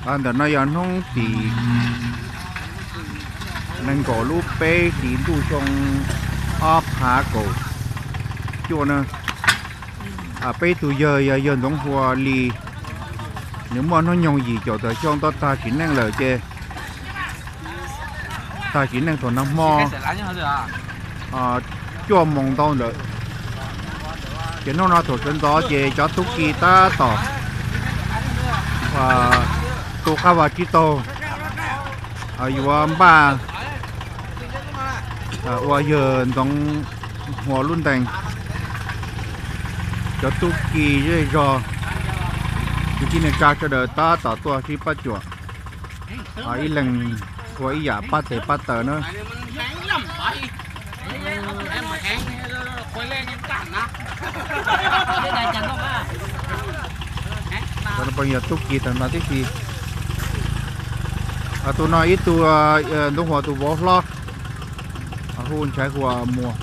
Ntawm no yog hnub tim nees nkaum lub peb hlis ntuj xyoo ob phav kaum cuaj na. Peb tug yawg yog yawg Ntxoov Hua Lis, nws muaj hnub nyoog yim caum tawm xyoo tuaj tag sim neej lawm ces tag sim neej thaum nag hmo cuaj moos ntau ntawd. Ces hnub no thaum sawv ntxov ces cov tub ki tab tom tu qab vag tsib taug yuav npaj ua yawg Ntxoov Hua lub ntees. Cov tub ki zej zog, kwv tij neej tsa sawv daws tab tom tuaj sib pab cuam, ib leeg ua ib yam pab tes pab taw na. Yog tub ki tag no tib si. Tus no ib tug Ntxoov Hua tus vauv hlob, hu ntshai hu ua Muas.